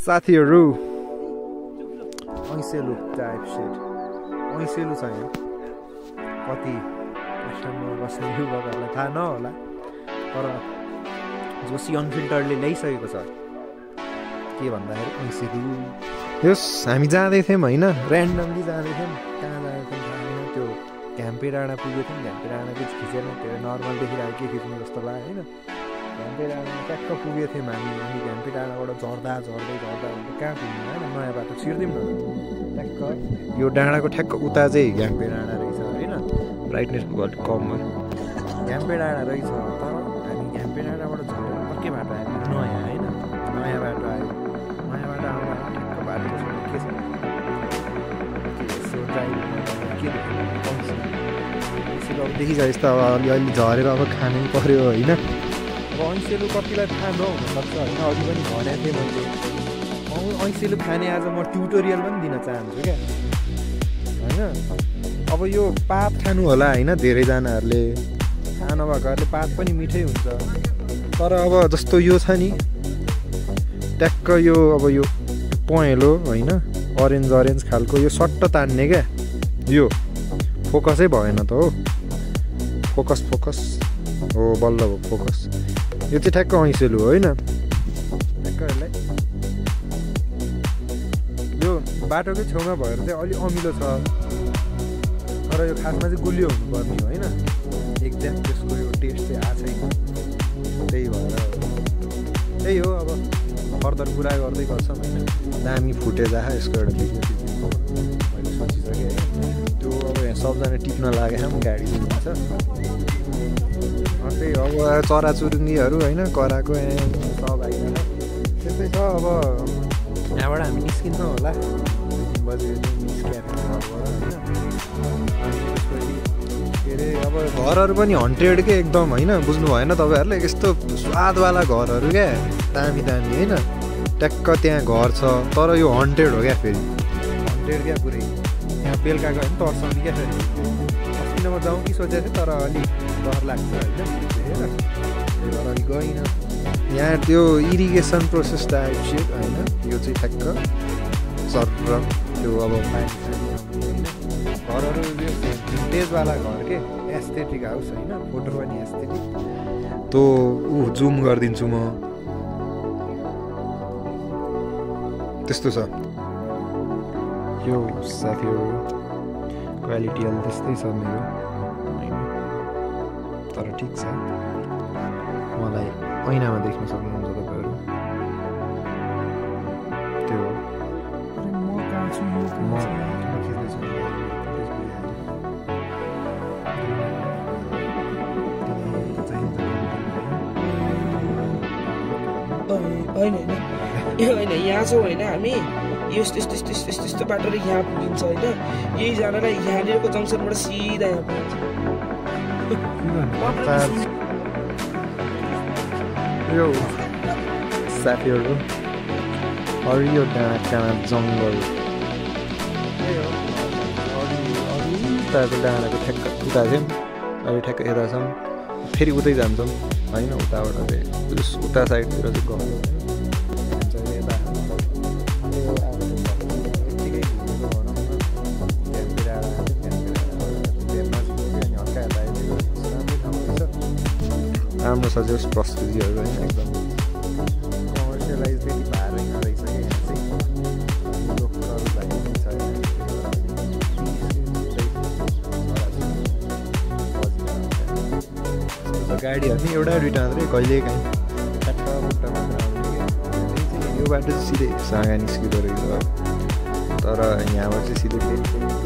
साथीहरु ऐसेलु type set ऐसेलु छ यहाँ कति कस्टमर बस्ने युवकहरुलाई थाहा नहोला तर जोसी अनफिल्टरले ल्याइसकेको छ के भन्दाखेरि ऐसेलु यस हामी जाँदै थियौं हैन र्यान्डमली जाँदै थियौं कहाँ जाँदै थियौं त्यो घ्याम्पे डाँडा पुगेको थियौं घ्याम्पे डाँडा चाहिँ खिचेन त्यो नर्मल देखिरहेको के खिच्नु जस्तो लाग्यो हैन घ्याम्पे डाँडामा ट्याक्क पुगेको थियौँ हामी अनि घ्याम्पे डाँडाबाट झर्दा कहाँ पुग्नु होइन नयाँ बाटो छिर्दिउँ न ट्याक्क यो डाँडाको ठ्याक्क उता चाहिँ घ्याम्पे डाँडा रहेछ होइन ब्राइटनेस अलिक कम भयो घ्याम्पे डाँडा रहेछ तर हामी घ्याम्पे डाँडाबाट झरेर अर्कै बाटो आयो नयाँ होइन नयाँ बाटो आयो नयाँ बाटो आउँदा ठ्याक्क बाटो के छ यसो अब देखिसकेपछि त अब अलि झरेर अब खानै पर्यो होइन अब ऐसेलु कतिलाई थाहा नहुनसक्छ होइन अघि पनि भनेको थिएँ मैले ऐसेलु खाने आज म ट्युटोरियल पनि दिन चाहन्छु क्या होइन अब यो पात खानु होला होइन धेरैजनाहरूले थाहा नभएकोहरूले पात पनि मिठै हुन्छ तर अब जस्तो यो छ नि ट्याक्क यो अब यो पहेँलो होइन अरेन्ज खालको यो सट्ट तान्ने क्या यो फोकसै भएन त हो फोकस हो बल्ल हो फोकस यो चाहिँ ठ्याक्क ऐसेलु हो होइन ठ्याक्क यसलाई यो बाटोकै छेउमा भएर चाहिँ अलिक अमिलो छ तर यो खासमा चाहिँ गुलियो हुनुपर्ने हो होइन एक्ज्याक्ट त्यसको यो टेस्ट चाहिँ आएको छैन त्यही भएर त्यही हो अब फर्दर कुरा गर्दै गर्छौँ होइन दामी फुटेज आयो यसको एउटा भिडियो मैले सोचिसकेँ त्यो अब यहाँ सबजना टिप्न लागेको पनि गाडी दिन्छ त्यही अब चराचुरुङ्गीहरू होइन कराएको सब आइकन त्यस्तै छ अब यहाँबाट हामी निस्किन्छौँ होला 3 बजे निस्क्याएर के अरे अब घरहरू पनि हन्टेड के एकदम होइन बुझ्नु भएन तपाईँहरूले यस्तो स्वादवाला घरहरू क्या दामी होइन ट्याक्क त्यहाँ घर छ तर यो हन्टेड हो क्या फेरि हन्टेड क्या पुरै यहाँ बेलुका गयो भने तर्साउने क्या फेरि अस्तिनमा जाउँ कि सोचेको थिएँ तर अलिक डर लाग्छ होइन त्यही भएर अलिक गइनँ यहाँ त्यो इरिगेसन प्रोसेस टाइप सेट होइन यो चाहिँ ठ्याक्क सर त्यो अब पानी होइन घरहरू भिन्टेजवाला घर के एस्थेटिक हाउस होइन फोटो पनि एस्थेटिक त्यो जुम गरिदिन्छु म त्यस्तो छ यो साथीहरू क्वालिटी अलि त्यस्तै छ मेरो होइन तर ठिक छ मलाई ऐनामा देख्न सक्नुहुन्छ तपाईँहरू त्यो होइन यहाँ छौँ होइन हामी यस्तो बाटोले यहाँ पुगिन्छ होइन यही जानलाई यहाँनिरको जङ्सनबाट सिधा यहाँ पुगिन्छ यो साथीहरू हरियो डाँडा जङ्गल उताको डाँडाको ठ्याक्क उता थियौँ अहिले ठ्याक्क यता छौँ फेरि उतै जान्छौँ होइन उताबाट चाहिँ उता साइडतिर चाहिँ गयो राम्रो छ जो प्रस्तुतिहरू होइन एकदम कमर्सियलाइजदेखि भएरै नरहेछ कि यहाँ चाहिँ लोकललाई छ गाडीहरू नि एउटा दुइटा मात्रै कहिले काहीँ ठ्याक्क बुट्टा मात्र आउने यो बाटो चाहिँ सिधै सागा निस्किँदो रहेछ तर यहाँबाट चाहिँ सिधै